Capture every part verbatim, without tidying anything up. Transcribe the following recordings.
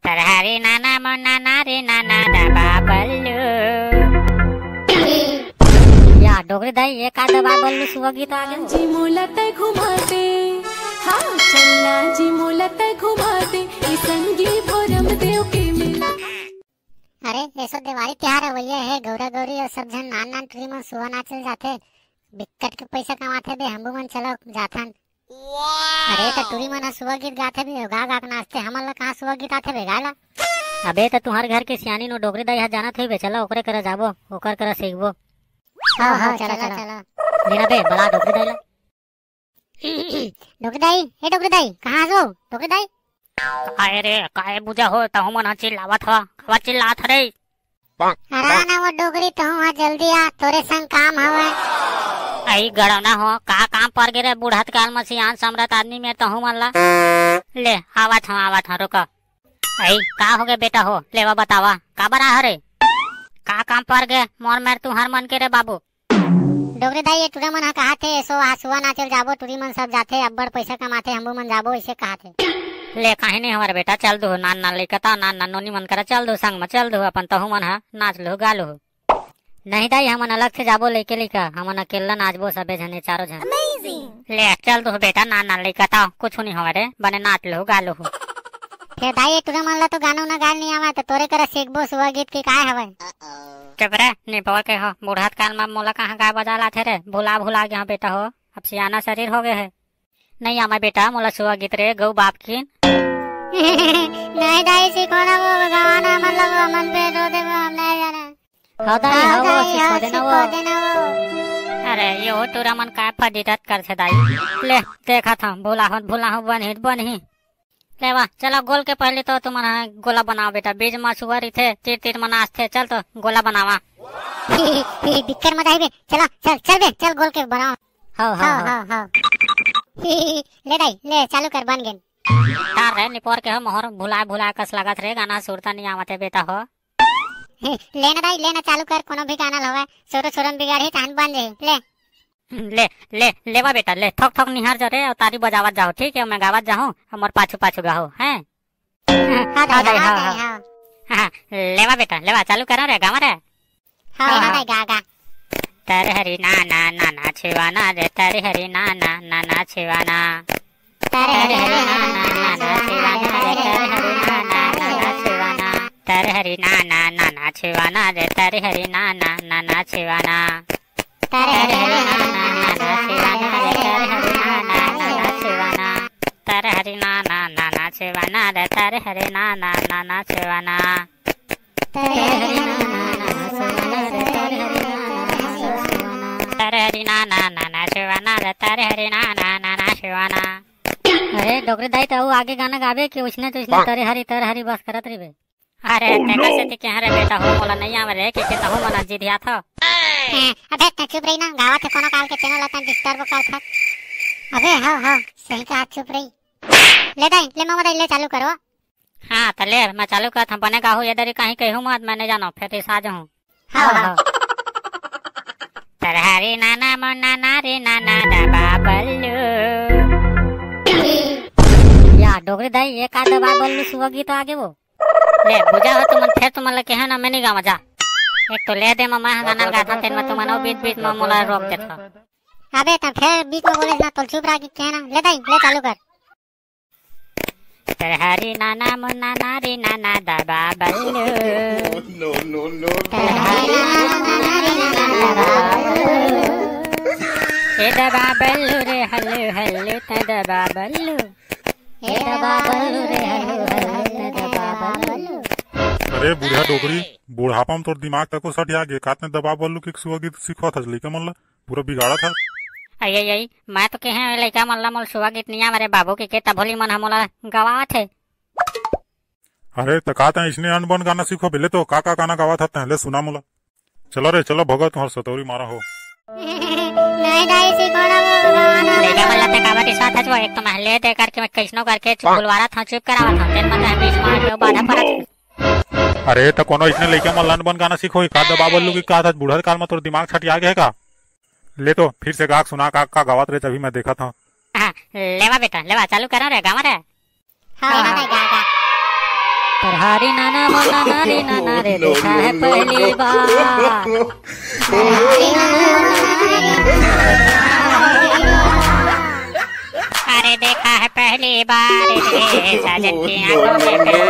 तरहरी नाना मोर नाना रे नाना दबा बल्लू। या डोकरी दाई, ये का दबा बल्लू सुआ गीत आ गे? जी मोला तै घुमा दे, हाँ चलना जी मोला तै घुमा दे, ए संगी भोरम देव के मेला। अरे, एसो देवारी तिहार अवइया हे, गौरा गौरी अउ सब झन नान नान टुरी मन सुआ नाचे ल जाथे, बिकट के पइसा कमाथे बे, हमू मन चलो जाथन। अरे, त टुरी मन ह सुआ गीत गाथे बे, गा गा के नाचथे, हमन ल कहाँ सुआ गीत आथे बे गाय ला? अबे, त तुंहर घर के सियानी नो डोकरी दाई ह जानत होही बे, चलो ओकरे करा जाबो, ओकर करा सीखबो। हाँ, हाँ, चलो, चलो। लेना बे, बला डोकरी दाई ला। डोकरी दाई, ए डोकरी दाई, कहाँ हस वो? डोकरी दाई। काय रे, काय बुझा हो, तहूँ मन ह चिल्लावत हव, काबर चिल्लात हव रे? अरा ना वो डोकरी, तहूँ ह जल्दी आ, तोरे संग काम हवय। अई गड़ौना हो, का काम पर गे रे, बुढ़त काल म सियान समरत आदमी मेर तहूँ मन ला। ले, आवत हँव, आवत हँव, रुक। अई, का होगे बेटा हो, लेवा बतावा, काबर आए हव रे? का काम पर गे, मोर मेर तुंहर मन के रे बाबू? डोकरी दाई, ये टुरा मन ह काहथे, एसो आज सुआ नाचे ल जाबो, टुरी मन सब जाथे, अब्बड़ पइसा कमाथे, हमू मन जाबो, अइसे काहथे। ले, काहीं नइ होवय रे बेटा, चल दुहू, नान नान लइका त, नान नान नोनी मन करा चल दुहू, संग म चल दुहू, अपन तहूँ मन ह नाच लुहू, गा लुहू। नहीं दाई, हमन अलग से जाबो लइके लइका, हमन अकेल्ला नाचबो सबे झन, ये चारों झन। ले, चल दुहू बेटा, नान नान लइका त, कुछु नइ होवय रे, बने नाच लुहू, गा लुहू। फेर दाई, ये टुरा मन ला तो गाना उना गाए नइ आवय, त तोरे करा सीखबो सुआ गीत के काय हवय? चुप रे, निपोर के हो, बुढ़त काल म मोला कहाँ गाए बजाए ल आथे रे, भुला भुला गे हँव बेटा हो, अब सियाना सरीर होगे हे। नइ आवय बेटा, मोला सुआ गीत रे, गऊ बाप किन। नहीं दाई, सिखो ना वो गाना, मतलब हमन पे रो दे, वो हम नइ जानन। हाँ दाई, हाँ, हाँ, वो दाई, सिखो हाँ, देना वो। सिखो देना वो। अरे, ये हो टुरा मन काय फजीदत करथे दाई। ले, देखत हँव, भुलाहूँ त भुलाहूँ, बनही त बनही। लेवा, चलो गोल के पहिली तो तुमन ह गोला बनाव बेटा, बीच म सुआ रहिथे, तीर तीर म नाचथे, चल तो गोला बनावा। बिक्कट मजा आही बे, चलो, चल, चल बे, चल गोल के बनाव। हव, हव, हव, हव। हव, हव। ले दाई, ले चालू कर, बन गेन। का रे निपोर के हो, मोहर भुलाए भुलाए कस लागत रे, गाना सुरता नइ आवत हे बेटा हो। ले ना दाई, ले ना चालू कर, कोनो भी गाना ल होवय, सुरु सुरु म बिगड़ही तहन बन जही, ले। ले, ले, लेवा बेटा, ले, थोक थोक निहार जा रे, अउ तारी बजावत जाहू, ठीक हे? मैं गावत जाहूँ, अउ मोर पाछू पाछू गाहू, हैं? हाँ दाई, हाँ, हाँ, हाँ, हाँ, हाँ। हाँ, हाँ, लेवा बेटा, लेवा, चालू करो रे, गावा रे। हाँ, हाँ, हाँ, हाँ। दाई, गा, गा। तरहरी नाना, नाना छुआना रे, तरहरी नाना, नाना छुआना। तरहरी नाना, नाना छुआना रे, तरहरी नाना, नाना छुआना। तरहरी नाना, नाना छुआना रे, तरहरी नाना, नाना छुआना। तरहरी नाना, नाना छुआना रे, तरहरी नाना, नाना छुआना। तरहरी नाना, नाना छुआना रे, तरहरी नाना, नाना छुआना। तरहरी नाना, नाना छुआना रे, तरहरी नाना, नाना छुआना। तरहरी नाना, नाना छुआना रे, तरहरी नाना, नाना छुआना। अरे डोकरी दाई, त अउ आगे गाना गाबे कि उसने तो उसने तरहरी तरहरी बस करत रहिबे? अरे, oh, तेकर no! सेती केहेंव रे बेटा हो, मोला नइ आवय रे, के, के तहूँ मन जिधियात हव। हैं, अबे, तैं चुप रही ना, गावत हे कोनो काल के, तेनो ला तैं disturb करत हस। अबे, हव, हव, सही कहा, चुप रही। ले दाई, ले मामा दाई, ले चालू करो। हाँ, त ले, मैं चालू करत हँव, बने गाहू, ये दरी कहीं कहूँ मत, मैं नइ जानँव, फेर रिसा जाहूँ। हव, हव। तरहरी नाना मोर नाना रे नाना दबा बल्लू। या डोकरी दाई, ये का दबा बल्लू सुआ गीत आ गे वो? ले, बुझा हो तुमन, फेर तुमन ल केहेंव ना, मैं नइ गावँव जा। एक तो ले दे म मैं ह गाना ल गाथँव, तेन म तुमन अउ बीच-बीच म मोला रोक देथव। अबे, त फेर बीच म बोलेस ना, तोला चुप रह के केहेंव ना। ले दाई, ले चालू कर। तरहरी नाना मोर नाना रे नाना दबा बल्लू। No, no, no, no। Tarhari नाना मोर नाना रे नाना दबा बल्लू। ए दबा बल्लू रे हल्लू हल्लू तैं दबा बल्लू। ए दबा बल्लू रे हल्लू हल्लू तैं दबा बल्लू। अरे बुढ़ा डोकरी, बुढ़ापा म तोर दिमाग तको सठिया गे, का तैं दबा बल्लू के सुआ गीत सिखत हस लइका मन ल, पूरा बिगाड़त हस। अई, अई, अई, मैं तो केहेंव लइका मन ल मोला सुआ गीत नइ आवय रे बाबू, के, के तभो ले मन ह मोला गवावत हे। अरे, त का तैं अइसने अनबन गाना सिखोबे? ले तो, का, का गाना गावत हस तैं? ले सुना मोला। चलो रे, चलो, भगो तुंहर सतौरी मारा हो। नहीं दाई, सिखो ना वो गाना। लइका मन ला तैं काबर रिसात हस वो? एक तो मैं ले दे करके मैं कइसनो करके चुप बुलवारत हँव, चुप करावत हँव, तेन म तैं बीच म आके बाधा परत हस। अरे, त कोनो अइसने लइका मन ला अनबन गाना सिखोही का दबा बल्लू के? का था बुढ़त काल म तोर दिमाग छटिया गे हे का? ले तो, फिर से गा के सुना, का, का गावत रे, तभी मैं देखत हँव। हाँ, लेवा बेटा, लेवा, चालू करो रे, गावा रे। हाँ, हाँ, हाँ। गा, गा। हरी नाना मोना नारी नाना रे, देखा है पहली बार। अरे देखा है पहली बार रे, साजन की आंखों में प्यार।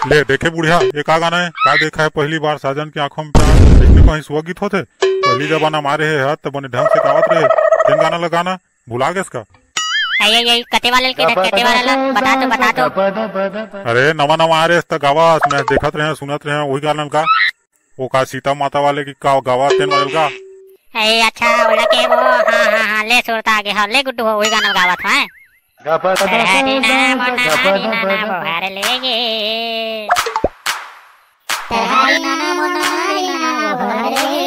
ले देखे बुढ़िया, ये का गाना है? का देखा है पहली बार साजन की आंखों में प्यार? इसमें कहीं सुआ गीत होथे? पहली जमाना मारे हे हाथ तो बने ढंग से गावत रहे। तेन गाना लगाना भुला गेस का? अये, अये, कते वाले के, कते वाला ला? बता तो, बता तो। अरे नवा नवा आ रहे त गावा, मैं देखत रहे, सुनत रहे, वही गाना ला गा। वो का सीता माता वाले की का गावा, तेन वाले ला गा। ए अच्छा, ओला के वो, हाँ हाँ हाँ, ले सुरता आगे, हाँ ले गुड्डू हो, वही गाना गावत है। हरी नाम नारी नाम हर लेगे। हरी नाम नारी नाम हर लेगे।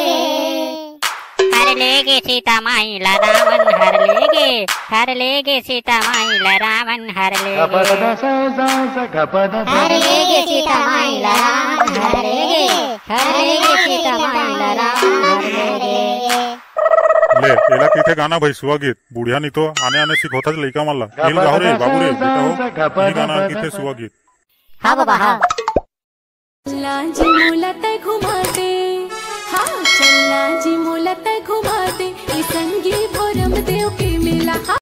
हर लेगे सीता माई ला रावण हर लेगे। हर लेगे सीता माई ला रावण हर लेगे। हर लेगे सीता माई ला रावण हर लेगे। हर लेगे सीता माई ला रावण हर लेगे। ले, एला कहिथे गाना भाई, सुआ गीत। बुढ़िया नी तो आने आने सिखोथस लइका मन ला। नील गाहो रे, बाबू रे, बेटा हो, यही गाना अंकित है, सुआ गीत। हाँ बाबा, हाँ। लाजी मोला तै घुमा दे, हाँ, चल लाजी मोला तै घुमा दे, ई संगी भोरम देव के मेला, हाँ।